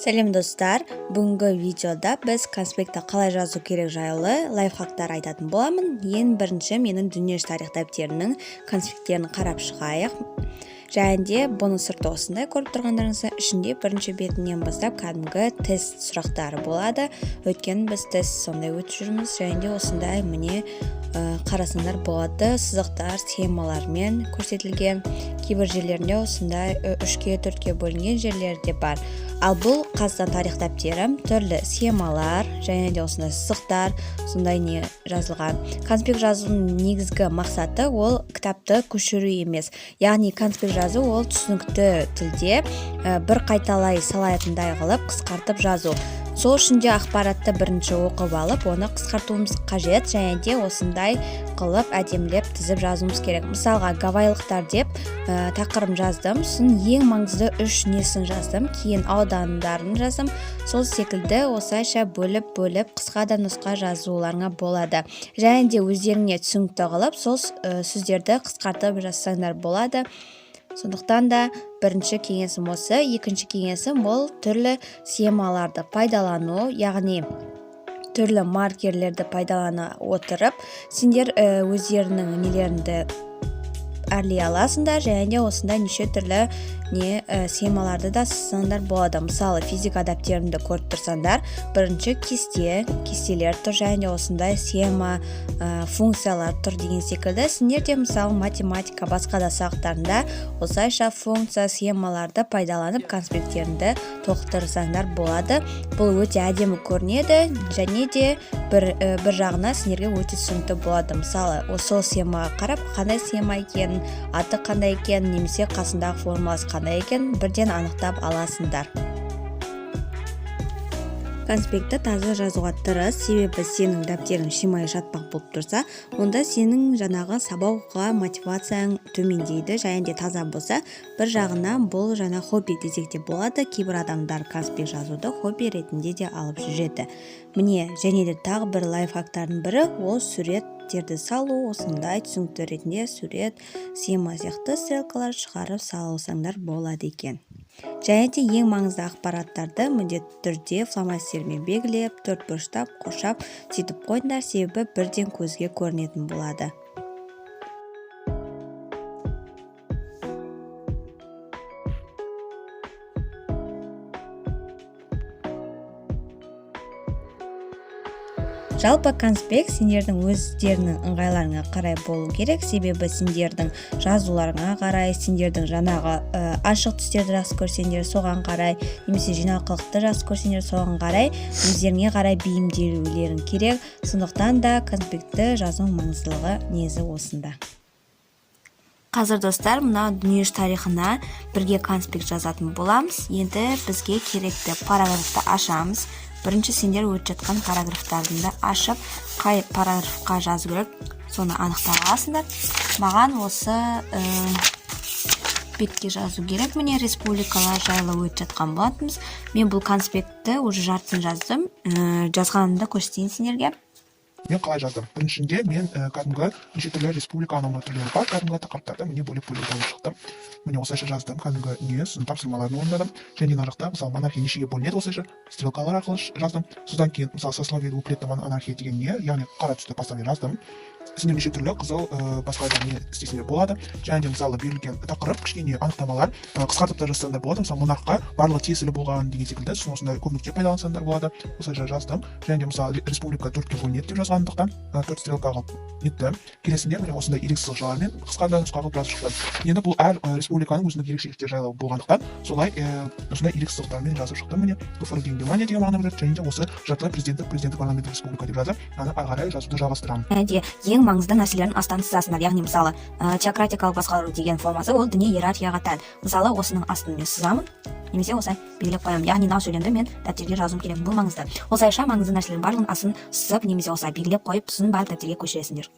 Сәлем, достар! Бүгінгі видеода біз конспектті қалай жазу керек жайлы лайфхактар айтатын боламын. Ең бірінші менің дүниежүзі тарих дәптерінің конспекттерін қарап шығайық. Және де бұның сырты осындай, көріп тұрғандарыңыздай. Ішінде бірінші бетінен бастап кәдімгі тест сұрақтары болады, өйткені біз тест сондай өтіп жүрміз. Және де осындай, міне, қарасаңдар болады, сызықтар схемалармен көрсетілген. Кейбір жерлерінде осындай үшке, төртке бөлінген жерлері де бар. Ал бұл Қазақстан тарих дәптерім, түрлі схемалар және де осындай сызықтар, сондай не жазылған. Конспект жазудың негізгі мақсаты ол кітапты көшіру емес, яғни конспект жазу ол түсінікті тілде, бір қайталай салатындай қылып қысқартып жазу. Сол үшін де ақпаратты бірінші оқып алып, оны қысқартуымыз қажет және де осындай қылып әдемілеп тізіп жазуымыз керек. Мысалға, гавайлықтар деп тақырып жаздым, сосын ең маңызды үш несін жаздым, кейін аудандарын жаздым. Сол секілді осылайша бөліп бөліп қысқа да нұсқа жазуларыңа болады. Және де өздеріңе түсінікті қылып сол сөздерді қысқартып жазсаңдар болады. Сондықтан да бірінші кеңесім осы. Екінші кеңесім ол түрлі схемаларды пайдалану, яғни түрлі маркерлерді пайдалана отырып, сендер өздерінің нелеріңді әрлей аласыңдар. Және де осындай неше түрлі не схемаларды да сызсаңдар болады. Мысалы, физика дәптерімді көріп тұрсаңдар, бірінші кесте, кестелер тұр және де осындай схема, функциялар тұр деген секілді. Сендер де, мысалы, математика, басқа да сабақтарында осылайша функция, схемаларды пайдаланып, конспекттеріңді толықтырсаңдар болады. Бұл өте әдемі көрінеді және де бір жағына сендерге өте түсінікті болады. Мысалы, сол схемаға қарап, қандай схема екенін, аты қандай екенін немесе қасындағы формуласы қандай екенін бірден анықтап аласыңдар. Конспектті таза жазуға тырыс, себебі сенің дәптерің шимай шатпақ болып тұрса, онда сенің жаңағы сабақ оқуға мотивацияң төмендейді. Және де таза болса, бір жағынан бұл жаңа хобби десек те болады. Кейбір адамдар конспект жазуды хобби ретінде де алып жүреді. Міне, және де тағы бір лайфхактардың бірі ол суреттерді салу. Осындай түсінікті ретінде сурет, схема сияқты стрелкалар шығарып салсаңдар болады екен. Және де ең маңызды ақпараттарды міндетті түрде фломастермен белгілеп, төрт бұрыштап қоршап, сөйтіп қойыңдар, себебі бірден көзге көрінетін болады. Жалпы, конспект сендердің өздерінің ыңғайларыңа қарай болу керек, себебі сендердің жазуларыңа қарай, сендердің жаңағы ашық түстерді жақсы көрсеңдер, соған қарай, немесе жинақылықты жақсы көрсеңдер, соған қарай, өздеріңе қарай бейімделулерің керек. Сондықтан да конспектті жазу маңыздылығы негізі осында. Қазір, достар, мына дүниежүзі тарихына бірге конспект жазатын боламыз. Енді бізге керекті параграфты ашамыз. Бірінші сендер өтіп жатқан параграфтарыңды ашып, қай параграфқа жазу керек, соны анықтап аласыңдар. Маған осы бетке жазу керек. Міне, республикалар жайлы өтіп жатқан болатынбыз. Мен бұл конспектті уже жартысын жаздым. Жазғанымды көрсетейін сендерге. Мен қалай жаздым? Біріншінде мен кәдімгі неше түрлі республика, анау мынау түрлері бар кәдімгі тақырыптарды, міне, бөліп бөліп алып шықтым. Міне, осылайша жаздым, кәдімгі не, сосын тапсырмаларын орындадым. Және мына жақта, мысалы, монархия нешеге бөлінеді, осылайша стрелкалар арқылы жаздым. Содан кейін, мысалы, сословие, өкілетті монархия деген не, яғни қара түсті пастанмен жаздым. Сендер неше түрлі қызыл, басқа да не істесеңдер болады. Және де, мысалы, берілген тақырып, кішкене анықтамалар, қысқартып та жазсаңдар болады. Мысалы, монархқа барлығы тиесілі болған деген секілді, сосын осындай көп нүкте пайдалансаңдар болады. Осылайша жаздым. Және де, мысалы, республика төртке бөлінеді деп жазғандықтан, төрт стрелка қылып неттім. Келесінде, міне, осындай ирек сызықшалармен қысқа да нұсқа қылып жазып шықтым. Енді бұл әр республиканың өзіндік ерекшеліктері жайлы болғандықтан, солай осындай ирек сызықтармен жазып шықтым. Міне, ГФР деген Германия деген мағына білдіреді. Және де осы жартылай президенттік, президенттік парламенттік республика деп жазып, аны ары қарай жазуды жалғастырамын. Және де ең маңызды нәрселерін астан сызасыңдар. Яғни, мысалы, теократикалық басқару деген формасы ол діни иерархияға тән. Мысалы, осының астын мен сызамын немесе осылай белгілеп қоямын, яғни мынау сөйлемді мен дәптерге жазуым керек, бұл маңызды. Осылайша маңызды нәрселердің барлығын астын сызып немесе осылай белгілеп қойып, сосын барып дәптерге көшіресіңдер.